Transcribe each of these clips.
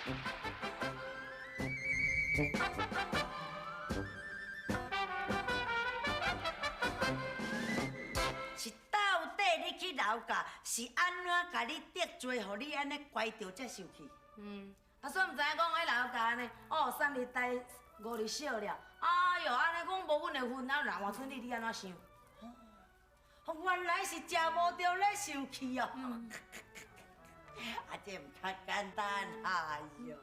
是到底你去劳教是按怎共你得罪，予你按呢乖著才受气？嗯，啊，煞毋知影讲彼劳教按呢，哦，三日大五日小了。哎哟，按呢讲无阮的份，啊，若换做你，你按怎想？哦，原来是食无著咧受气哦。啊，这毋较简单，哎哟，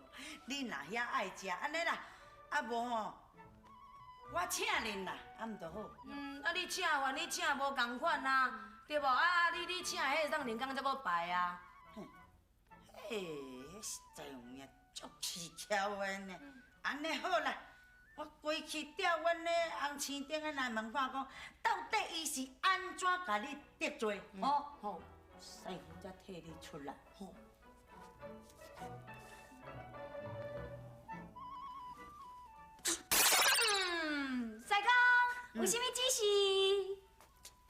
你若遐爱食，按呢啦，啊无吼，我请恁啦，啊毋就好。嗯，啊你请还你请无仝款啊，对无？啊你请彼当人工才阁排啊。嘿，实在有影足蹊跷的呢。按呢好啦，我规去调阮咧红星顶仔来问看讲，到底伊是按怎共你得罪？哦，好，师傅才替你出来。好。嗯，师公，有啥物指示？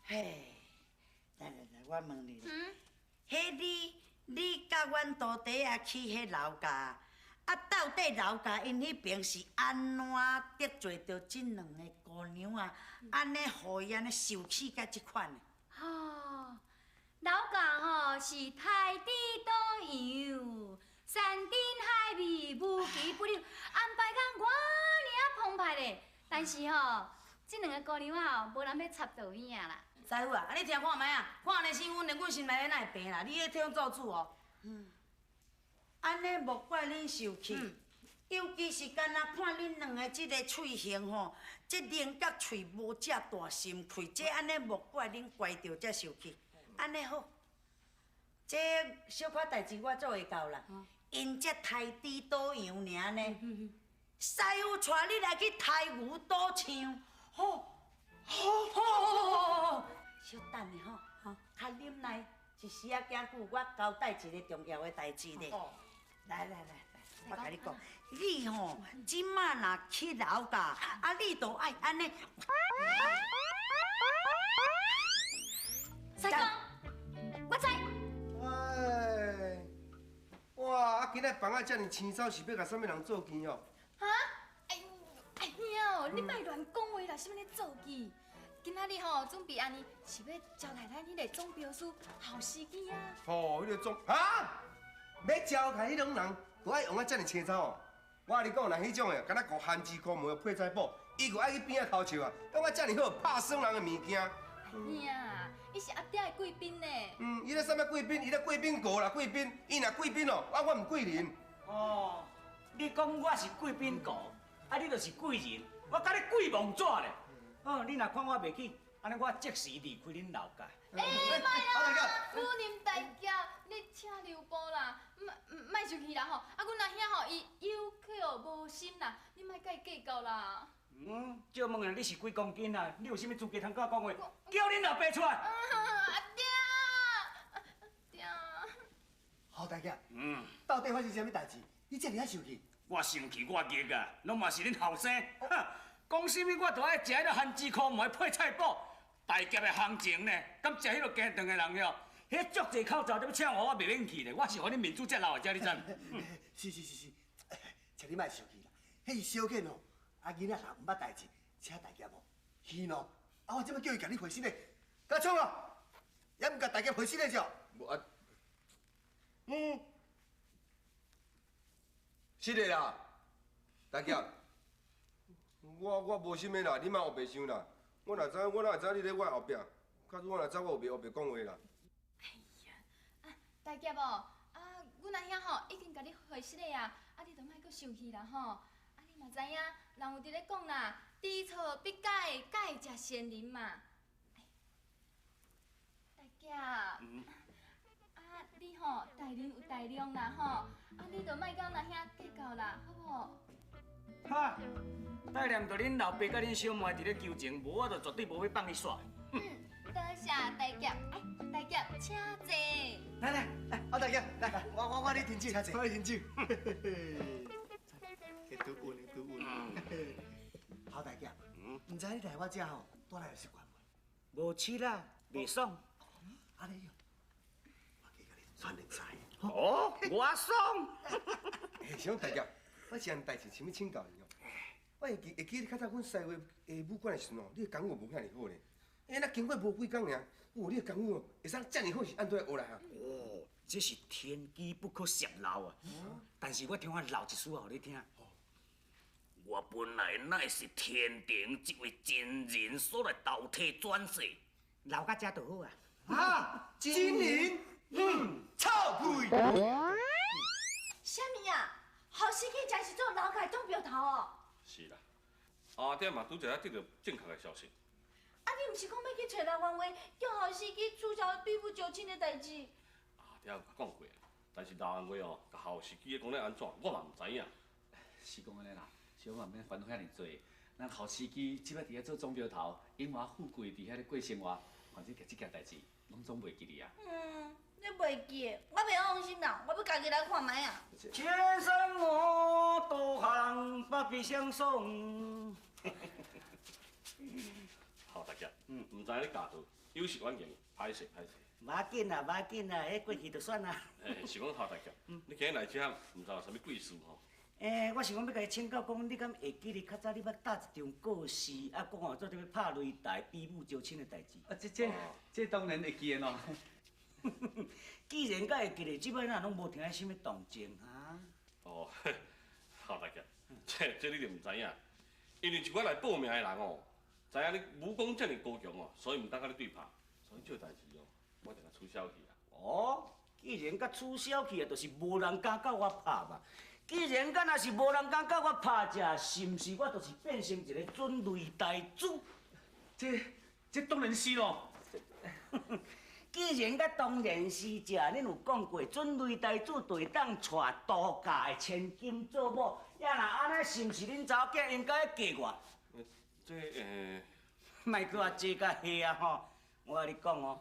嘿，来来来，我问你，彼你你佮阮徒弟仔去彼老家，啊，到底老家𪜶彼边是按怎得罪著这两个姑娘啊？按呢，予伊按呢受气到这款的？吼，老家吼是胎猪倒羊，山珍海味无奇不有，安排甲偌尔仔澎湃咧。但是吼，这两个姑娘仔吼，无人欲插导演啦。师傅啊，啊你听看觅啊，看按呢新闻，连阮心内底哪会病啦？你咧替阮做主哦。嗯，按呢莫怪恁受气，尤其是敢若看恁两个这个喙形吼，这棱角喙无遮大心气，这按呢莫怪恁乖著才受气。按呢好，这小可代志我做会到啦。𪜶这刣猪倒羊尔呢，师傅带你来去刣牛倒枪，好，好，好，好，好，小等下吼，较忍耐一时仔，惊久我交代一个重要的代志咧。来来来来，我共你讲，你吼这马若去老家，啊，你就爱按呢。师公，我知。哎，哇！啊，今仔房仔遮尔青草，是欲共啥物人做见哦？哈？哎哎兄，你莫乱讲话啦！啥物咧做记？今仔日吼准备按呢，是欲招待咱彼个总镖师郝司机啊。吼，彼个总啊，欲招待彼种人，都爱用啊遮尔青草哦。我共你讲，若彼种的，敢若顾番薯苦糜配菜脯，伊阁爱去边仔偷笑啊，用啊遮尔好，拍伤人的物件。兄，伊是阿爹的贵宾呢。嗯，伊咧啥物贵宾？伊咧贵宾国啦，贵宾。伊若贵宾哦，啊我毋贵人。哦，你讲我是贵宾国，啊你就是贵人，我共你贵妄纸咧。哦，你若看我袂起，按呢我即时离开恁老家。欸，莫啦，武林大侠，你请留步啦，莫莫生气啦吼。啊，阮阿兄吼，伊有口无心啦，你莫共伊计较啦。嗯，借问下你是几公斤啊？你有啥物资格通佮我讲话？叫恁老爸出来。阿爹，阿爹。郝大侠，到底发生啥物代志？你遮尔仔生气？我生气，我激啊，拢嘛是恁后生。讲啥物我都爱食彼个番薯苦糜配菜脯，大侠的行情呢？敢食彼个鸡肠的人哟？彼足济口罩，你欲请我，我袂免去咧。我是予恁面子遮老的，遮你知？是是是是，请你莫生气啦。彼是小见哦，啊囡仔若毋捌代志，请大侠无去喏。啊，我这摆叫伊共你回信咧，共创啊，也毋共大侠回信咧是？无啊，嗯，是的啦，大侠。我无啥物啦，你莫乌白想啦。我哪知我哪会知你咧我后壁？假使我若知，我有袂乌白讲话啦。哎呀，啊大侠哦，啊阮阿兄吼已经共你回信了啊，啊你就莫阁生气啦吼。啊你嘛知影，人有伫咧讲啦，知错必改，改则善人嘛。哎，大侠，啊你吼大人有大量啦吼，啊你就莫佮阮阿兄计较啦，好无？哈。待念著恁老爸佮恁小妹伫咧求情，无我就绝对无欲放伊煞。嗯，多谢大侠，哎，大侠请坐。来来来，郝大侠，来，我你停手，我你停手。会拄稳，会拄稳。郝大侠，毋知你来我遮吼，带来有习惯无？无试啦，袂爽。按呢，我加共你传两三个。哦，我爽。欸，是讲大侠，我有件代志想欲请教你哦。我会记会记得较早阮西话下武馆的时阵哦，你的功夫无遐尔好咧。欸，若经过无几工尔，哦，你的功夫哦，会使遮尔好是按怎学来啊？哦，这是天机不可泄露啊！但是我听我漏一丝予你听。我本来乃是天庭一位真人所来投胎转世，留到遮就好啊。啊，真人？嗯，臭屁！啥物啊？郝司机真是做老界总镖头哦？是啦，阿爹嘛拄才得到正确的消息。啊，你毋是讲欲去揣刘元威，叫郝司机取消比武招亲的代志？阿爹有共讲过，但是刘元威哦，共郝司机讲咧按怎，我嘛毋知影。是讲按呢啦，小可毋免烦恼遐尔济。咱郝司机这摆伫遐做总镖头，荣华富贵伫遐咧过生活，反正这件代志拢总袂记哩啊。嗯，你袂记，我袂放心啦，我欲家己来看覓啊。千山我独行，不必相送。郝大侠，毋知你驾到，有失远迎，歹势歹势。无要紧啦，无要紧啦，彼过去就算啦。欸，是讲郝大侠，你今日来遮，毋知有啥物贵事吼？欸，我是讲欲共你请教，讲你敢会记得较早你捌搭一场告示，啊，讲哦做阵欲拍擂台、比武招亲的代志。啊，这当然会记得咯。既然敢会记得，这摆哪拢无听啥物动静啊？哦，郝大侠，这你就毋知影，因为一寡来报名的人哦，知影你武功遮尔高强哦，所以毋当佮你对拍，所以这代志哦，我就共取消去啊。哦，既然共取消去啊，就是无人敢佮我拍嘛。既然敢若是无人敢佮我拍者，是毋是我就是变成一个准擂台主？这当然是咯。既然佮当然是者，恁有讲过准擂台主就会当娶度假的千金做某，也若按呢，是毋是恁查某囝应该嫁我？这莫阁啊这佮彼啊吼！我共你讲哦，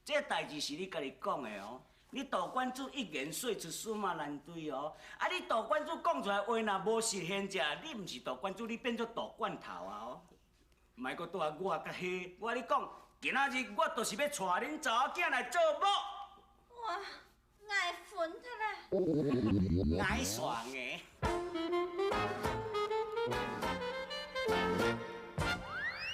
这代志是你家己讲的哦。你道馆主一言说出司马难对哦，啊！你道馆主讲出来话若无实现者，你毋是道馆主，你变做道馆头啊哦！莫阁倒啊我佮彼，我共你讲，今仔日我就是欲娶恁查某囝来做某。哇，𠊎昏脱啦！𠊎爽的。